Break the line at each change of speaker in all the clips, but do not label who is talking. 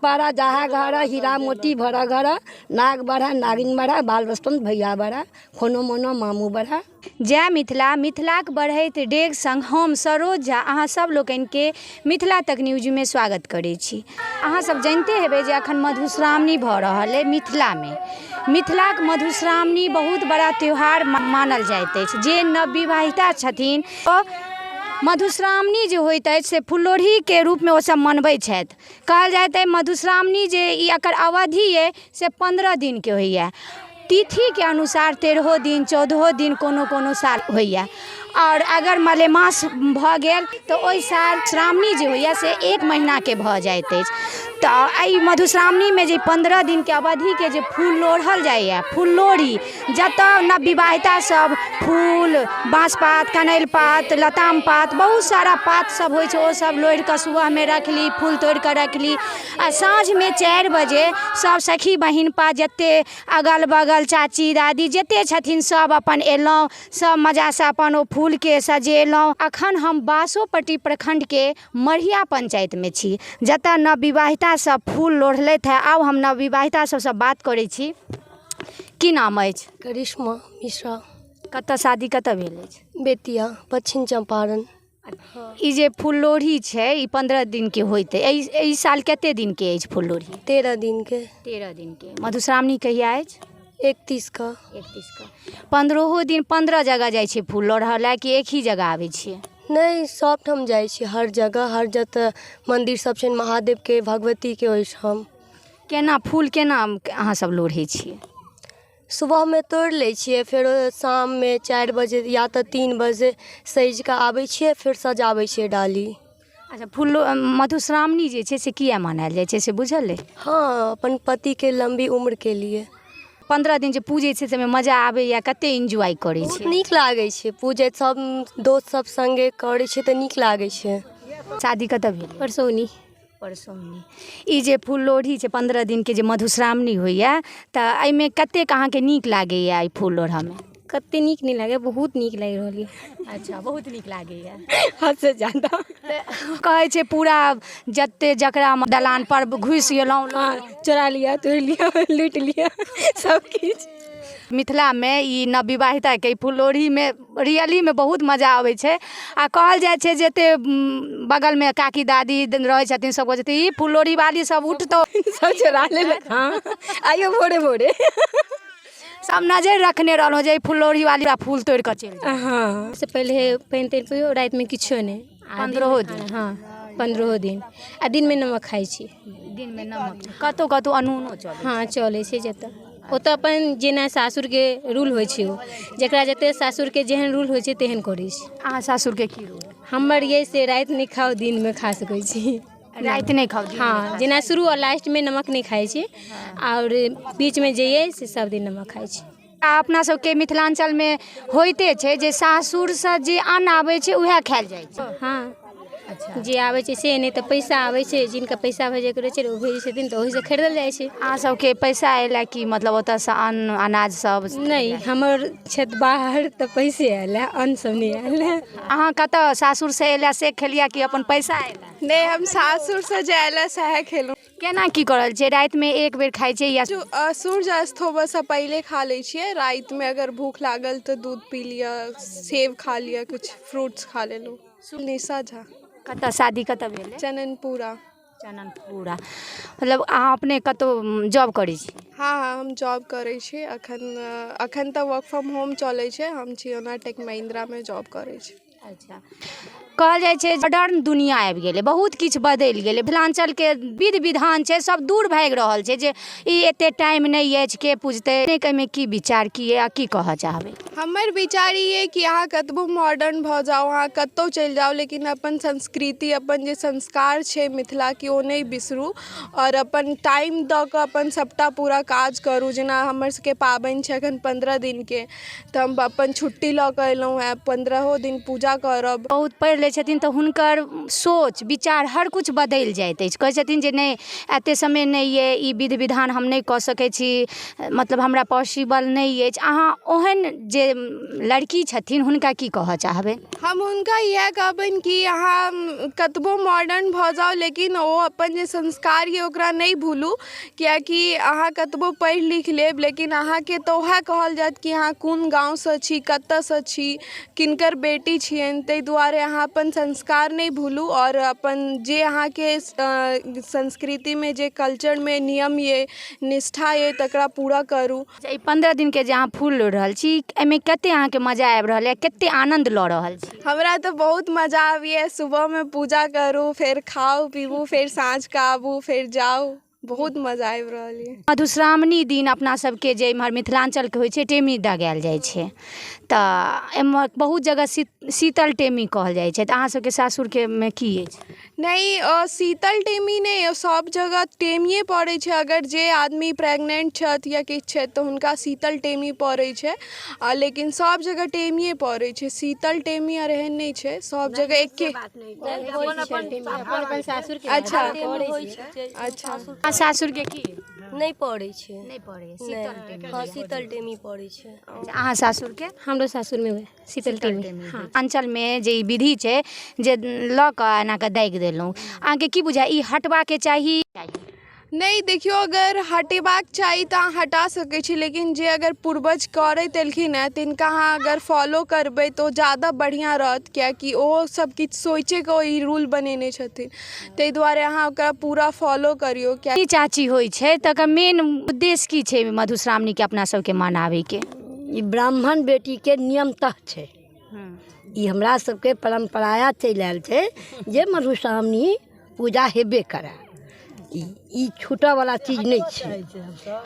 पारा जहाँ घर हीरा मोती भरा घर, नाग बढ़ा नागिन बढ़ा, बाल बसपन भैया बढ़ा, खोनो मोनो मामू बढ़ा।
जय मिथिला। मिथिलाक बढ़ैत डेग संग हम सरोज झा अहाँ सब लोकनिके मिथिला तक न्यूजमे स्वागत करै छी। अहाँ सब जानिते हेबै जे अखन मधुश्रावणी भऽ रहल अइ मिथिलामे। मिथिलाक मधुश्रावणी बहुत बड़ा त्यौहार मानल जाइत अछि। जे नवविवाहिता छथिन ओ मधुश्रावणी जे होइत अछि से फुललोढ़ीके रूपमे ओसब मनबै छथि। कहल जाइत अइ मधुश्रावणी जे ई एकर अवधि अइ से 15 दिनके होइए। तिथिके अनुसार 13 दिन 14 दिन कोनो कोनो साल होइए आओर अगर मलेमास भऽ गेल तऽ ओहि साल श्रावणी जे होइए से 1 महीनाके भऽ जाइत अछि। तऽ एहि मधुश्रावणीमे जे 15 दिनके अवधिके जे फूल लोढ़ल जाइए, फुललोढ़ी, जतऽ नवविवाहिता सब फूल, बाँस पात, कनैल पात, लताम पात, बहुत सारा पात सब होइ छै, ओ सब लोढ़िकऽ सुबहमे रखली, फूल तोड़िकऽ रखली आ साँझमे 4 बजे सब सखी बहिनपा जते अगल बगल चाची दादी जते छथिन सब अपन एलहुँ, सब मजासँ अपन ओ फूलके सजेलहुँ। अखन हम बासोपट्टी प्रखण्डके मढ़िया पंचायतमे छी, जतऽ नवविवाहिता सब फूल लोढ़लथि हँ। आउ हम नवविवाहिता सबसँ बात करै छी। की नाम अछि?
करिश्मा मिश्रा।
कतऽ शादी कतऽ भेल अछि?
बेतिया, पश्चिम चंपारण।
ई जे फुललोढ़ी छै ई 15 दिनके होइत अछि। एहि साल कते दिनके अछि फुललोढ़ी?
13 दिनके।
13 दिनके। मधुश्रावणी कहिया अछि?
31 के।
31 के। 15 दिन 15 जगह जाइ छै फूल लोढ़ऽ लए कि एक ही जगह आबै छियै?
नहि, सब ठाम जाइ छियै, हर जगह, हर जतऽ मन्दिर सब छै महादेवके, भगवतीके, ओहिठाम।
केना फूल केना अहाँ सब लोढ़ै छियै?
सुबहमे तोड़ि लै छियै, फेरो शाममे 4 बजे या तऽ 3 बजे सजिकऽ आबै छियै, फेर सजाबै छियै डाली।
अच्छा, फूल मधुश्रावणी जे छै से किया मनायल जाइ छै से बुझल अइ?
हँ, अपन पतिके लम्बी उम्रके लिए।
15 दिन जे पूजै छै ताहिमे मजा आबैए, कते एन्जॉय करै
बहुत
छियै?
नीक लागै छै पूजैत, सब दोस्त सब सङ्गे करै छै तऽ नीक लागै छै।
शादी कतऽ भेल?
परसौनी।
परसौनी। ई जे फुललोढ़ी छै 15 दिनके जे मधुश्रावणी होइए तऽ एहिमे कतेक अहाँके नीक लागैए एहि फूल लोढ़ऽमे?
कते नीक नहि लागैए, बहुत नीक लागि रहल यऽ।
अच्छा, बहुत नीक लागैए।
हदसँ ज्यादा।
कहै छै पूरा जते जकरा दलान पर घुसि गेलहुँ,
हँ, चोरा लिअ, तोड़ि लिअ, लूटि लिअ, सब किछु।
मिथिलामे ई नवविवाहिताके फुललोढ़ीमे रियलीमे बहुत मजा अबै छै। आ कहल जाइ छै जते बगलमे काकी दादी रहै छथिन सब कहै छथिन ई फुललोढ़ी वाली सब उठतौ,
सब चोरा लेलक। हँ, आइयो भोरे भोरे
सब नजरि रखने रहलहुँ जे ई फुललोढ़ी वाली फूल तोड़ि कऽ चलि जाय।
हँ, से पहिले पानि तानि पियौ, रातिमे किछो नहि।
15 दिन?
हँ, 15 दिन। आ दिनमे नमक खाइ छी।
दिनमे नमक। कतहु कतहु अनूनो चलै?
हँ, चलै छै जतऽ ओतऽ अपन जेना सासुरके रूल होइ छै, ओ जकरा जते सासुरके जेहन रूल होइ छै तेहन करै छै।
अहाँ सासुरके की रूल?
हमर ये से राति नहि खाउ, दिनमे खा सकै छी।
राति नहि खाउ?
हँ, जेना शुरू आओर लास्टमे नमक नहि खाइ छी, आओर बीचमे जे अइ से सब दिन नमक खाइ छी।
आ अपना सबके मिथिलाञ्चलमे होइते छै जे सासुरसँ जे अन्न आबै छै उएह खायल जाइ छै।
हँ, अच्छा, जे आबै छै से, नहि तऽ पैसा आबै छै, जिनका पैसा भेजैके रहै छै ओ भेजै छथिन तऽ ओहिसँ खरीदल जाइ छै।
अहाँ सबके पैसा अयला कि मतलब ओतऽसँ अन्न अनाज सब?
नहि, हमर छथि बाहर तऽ पैसे आयल है, अन्न सब नहि आयल है।
अहाँ कतऽ सासुरसँ अयला से खेलियै कि अपन पैसा अयला?
नहि, हम सासुरसँ जे आयल सएह खेलहुँ।
केना की कऽ रहल छियै? रातिमे एक बेर खाइ छियै या
सूर्य अस्त होबऽसँ पहिले खा लै छियै? रातिमे अगर भूख लागल तऽ दूध पी लिअ, सेब खा लिअ, किछु फ्रूट्स खा लेलहुँ। निशा झा।
कतऽ शादी कतऽ भेल?
चननपुरा।
चननपुरा। मतलब अहाँ अपने कतहु जॉब करै छी?
हँ हँ, हम जॉब करै छी अखन। अखन तऽ वर्क फ्रॉम होम चलै छै। हम छी ओना टेक महिन्द्रामे जॉब करै छी।
अच्छा, कहल जाइ छै मॉडर्न दुनिया आबि गेलै, बहुत किछु बदलि गेलै, मिथिलाञ्चलके विध विधान छै सब दूर भागि रहल छै जे ई एते टाइम नहि अछि, के पूजतै? एहिमे की विचार की अइ आ की कहऽ चाहबै?
हमर विचार ई अइ कि अहाँ कतबो मॉडर्न भऽ जाउ, अहाँ कतहु चलि जाउ, लेकिन अपन संस्कृति, अपन जे संस्कार छै मिथिलाके, ओ नहि बिसरू आओर अपन टाइम दऽ कऽ अपन सभटा पूरा काज करू। जेना हमर सबके पाबनि छै एखन 15 दिनके, तऽ हम अपन छुट्टी लऽ कऽ एलहुँ हेँ, 15 दिन पूजा करब।
बहुत पढ़ि लै छथिन तऽ हुनकर सोच विचार हर किछु बदलि जाइत अछि। कहै छथिन जे नहि, एतेक समय नहि अइ, ई विधि विधान हम नहि कऽ सकै छी, मतलब हमरा पॉसिबल नहि अछि। अहाँ ओहन जे लड़की छथिन हुनका की कहऽ चाहबै?
हम हुनका इएह कहबनि कि अहाँ कतबो मॉडर्न भऽ जाउ, लेकिन ओ अपन जे संस्कार यऽ ओकरा नहि भूलू, किएकि अहाँ कतबो पढ़ि लिख लेब लेकिन अहाँके तऽ उएह कहल जायत कि अहाँ कोन गाँवसँ छी, कतयसँ छी, किनकर बेटी छियनि। ताहि दुआरे अहाँ अपन संस्कार नहि भूलू आओर अपन जे अहाँके संस्कृतिमे, जे कल्चरमे नियम अइ, निष्ठा अइ, तकरा पूरा करू।
ई 15 दिनके जे अहाँ फूल लोढ़ि रहल छी, एहिमे कते अहाँके मजा आबि रहल यऽ, कते आनन्द लऽ रहल छी?
हमरा तऽ बहुत मजा आबैए। सुबहमे पूजा करू, फेर खाउ पीबू, फेर साँझके आबू, फेर जाउ, बहुत मजा आबि रहल यऽ।
मधुश्रावणी दिन अपना सबके जे इम्हर मिथिलाञ्चलके होइ छै, टेमी दगायल जाइ छै, तऽ एम्हर बहुत जगह शीतल टेमी कहल जाइ छै, तऽ अहाँ सबके सासुरके मे की अछि?
नहि, शीतल टेमी नहि, सभ जगह टेमिए पड़ै छै। अगर जे आदमी प्रेग्नेंट छथि या किछु छथि तऽ हुनका शीतल टेमी पड़ै छै, आ लेकिन सभ जगह टेमिए पड़ै छै। शीतल टेमी आर एहन नहि छै, सभ जगह एके। अच्छा अच्छा,
अहाँ सासुरके की?
नहि पड़ै छै।
नहि पड़ै शीतल टेमी?
हँ, शीतल टेमी पड़ै छै।
अहाँ सासुरके?
हमरो सासुरमे शीतल टेमी।
अञ्चलमे जे ई विधि छै जे लऽ कऽ एना कऽ दागि देलहुँ, अहाँके की बुझाइ, ई हटबाके चाही?
नहि, देखियौ, अगर हटेबाक चाही तऽ अहाँ हटा सकै छी, लेकिन जे अगर पूर्वज करैत एलखिन हेँ तिनका अहाँ अगर फॉलो करबै तऽ ओ ज्यादा बढ़िआँ रहत, किएकि ओहो सब किछु सोचिकऽ ई रूल बनेने छथिन, ताहि दुआरे अहाँ ओकरा पूरा फॉलो करियौ। किया
ई चाची होइ छै तकर मेन उद्देश्य की छै मधुश्रावणीके अपना सबके मनाबैके?
ई ब्राह्मण बेटीके नियमतः छै। ई हमरा सबके परम्पराया चलि आयल छै जे मधुश्रावणी पूजा हेबे करए। ई छूटऽवला चीज नहि छै।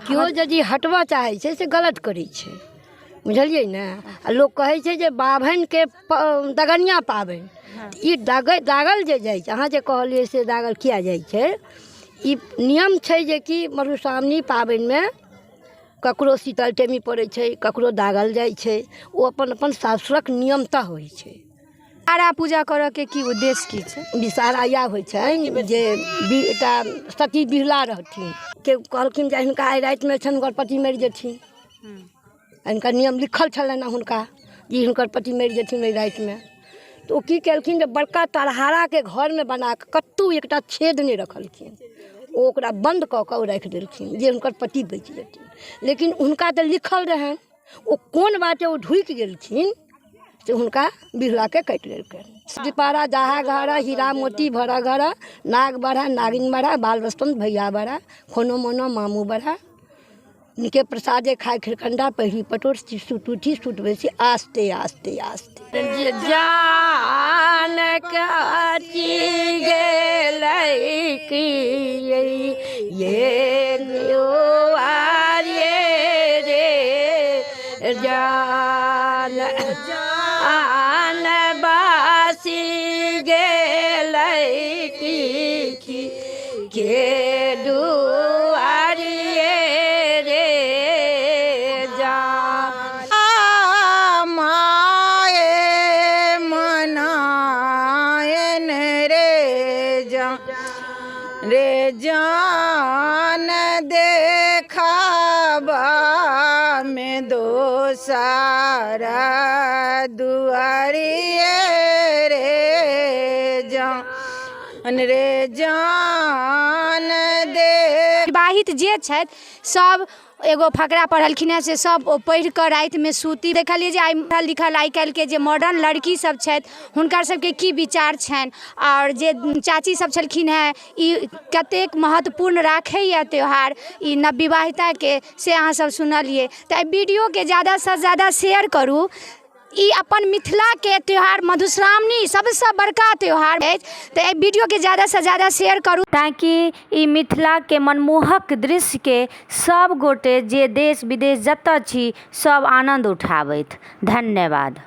केओ यदि हटबऽ चाहै छै से गलत करै छै, बुझलियै ने? आ लोक कहै छै जे बाभनके दगनिया पाबनि, ई दागै दागल जे जाइ छै, अहाँ जे कहलियै से दागल किया जाइ छै? ई नियम छै जे कि मधुश्रावणी पाबनिमे ककरो शीतल टेमी पड़ै छै, ककरो दागल जाइ छै, ओ अपन अपन सासुरक नियमतः होइ छै।
विषहारा पूजा करऽके की उद्देश्य की छै?
विषहारा इएह होइ छनि जे एकटा सती बिहुला रहथिन के कहलखिन जे हिनका आइ रातिमे छनि हुनकर पति मरि जेथिन। हिनकर नियम लिखल छलनि हेँ हुनका जे हिनकर पति मरि जेथिन ओहि रातिमे। तऽ ओ की केलखिन जे बड़का तरहाराके घरमे बना कऽ कतहु एकटा छेद नहि रखलखिन, ओ ओकरा बन्द कऽ कऽ ओ राखि देलखिन जे हुनकर पति बचि जेथिन। लेकिन हुनका तऽ लिखल रहनि, ओ कोन बाटे ओ ढुकि गेलखिन से हुनका बिहुलाके काटि लेलकनि। दीपारा जहा घरा हीरा मोती भरा घरा, नाग बढ़ा नागिन बढ़ा, बाल बसंत भैया बढ़ा, खोनो मोनो मामू बढ़ा, इनके प्रसादे खाए खिरकंडा, पहिरी पटोर, सुत उठी सुत बैसी, आस्ते आस्ते आस्ते जान काटी गेलै की ये रे जान आन बासी गेलै की के दुआरिये रे जान
माए मनायन रे जा रे जान देखाबा में दोसारा दुआरिये रे जान रे जान दे।
विवाहित जे छथि सब एगो फकरा पढ़लखिन हेँ, से सब ओ पढ़ि कऽ रातिमे सूती। देखलियै जे आइ पढ़ल लिखल आइ काल्हिके जे मॉडर्न लड़की सब छथि हुनकर सबके की विचार छनि, आओर जे चाची सब छलखिन हेँ ई कतेक महत्वपूर्ण राखैए त्यौहार ई नवविवाहिताके, से अहाँ सब सुनलियै। तऽ एहि वीडियोके ज्यादासँ ज्यादा शेयर करू। ई अपन मिथिलाके त्यौहार मधुश्रावणी सबसँ बड़का त्यौहार अछि, तऽ एहि वीडियोके ज्यादासँ ज्यादा शेयर करू ताकि ई मिथिलाके मनमोहक दृश्यके सब गोटे जे देश विदेश जतऽ छी सब आनन्द उठाबथि। धन्यवाद।